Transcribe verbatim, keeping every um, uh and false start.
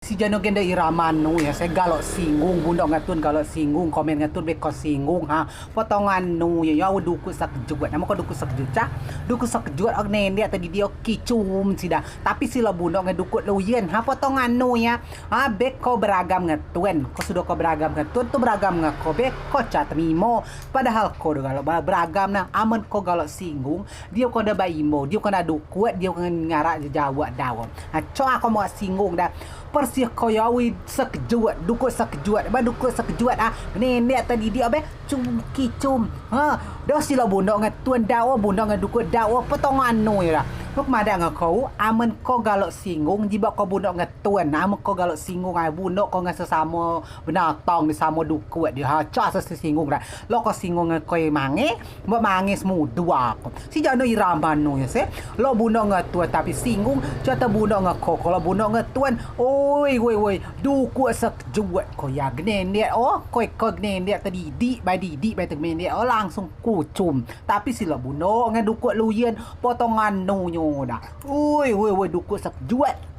Si jano gen de irama nu yo, se galok singgung, bunok ngen tun galok singgung, komen ngen tun be ko singgung, ha. Potongan nu yo, yo, dukut sekejut. Amen ko dukut sekejut, cah. Dukut sekejut, ok, nendek tadi dio kicum si da. Tapi si lok bunok ngen dukut luyen, ha, potongan nu yo. Ha, be ko beragam ngen tun. Ko sudo ko beragam ngen tun, tun beragam ngen ko, be ko coa tenimo. Padahal ko do galok ba-, beragam ne. Amen ko galok singgung, dio ko de ba imbau, dio ko de dukut, dio ko ngarak jejawek dau. Ha, coa ko mok singgung da. Persis ko yo, wi, sekejut, dukut sekejut, ba dukut sekejut, ah, nendek tadi dio be cum kicum. Ha, do si lok bunok ngen tun dau, bunok ngen dukut dau, potongan nu yo da. Lok madeak ngen ko, amen ko galok singgung, jibeak ko bunok ngen tun, amen ko galok singgung, ai, bunok ko ngen sesamo benatang di samo dukut dio, ha, coa sesinggung da. Lok ko singgung ngen ko mangi, mok mangi semudua ko. Si jano irama nu yo, se. Lok bunok ngen tun tapi singgung, coa te bunok ngen ko, ko lok bunok ngen tun. Oi, woi, woi, dukut sekejut ko yo, genendek, o, ko, ko genendek tedidik, bai didik, bai te genendek, o, langsung kucum. Tapi si lok bunok ngen dukut luyen, potongan nu yo da. Oi, woi, woi, dukut sekejut.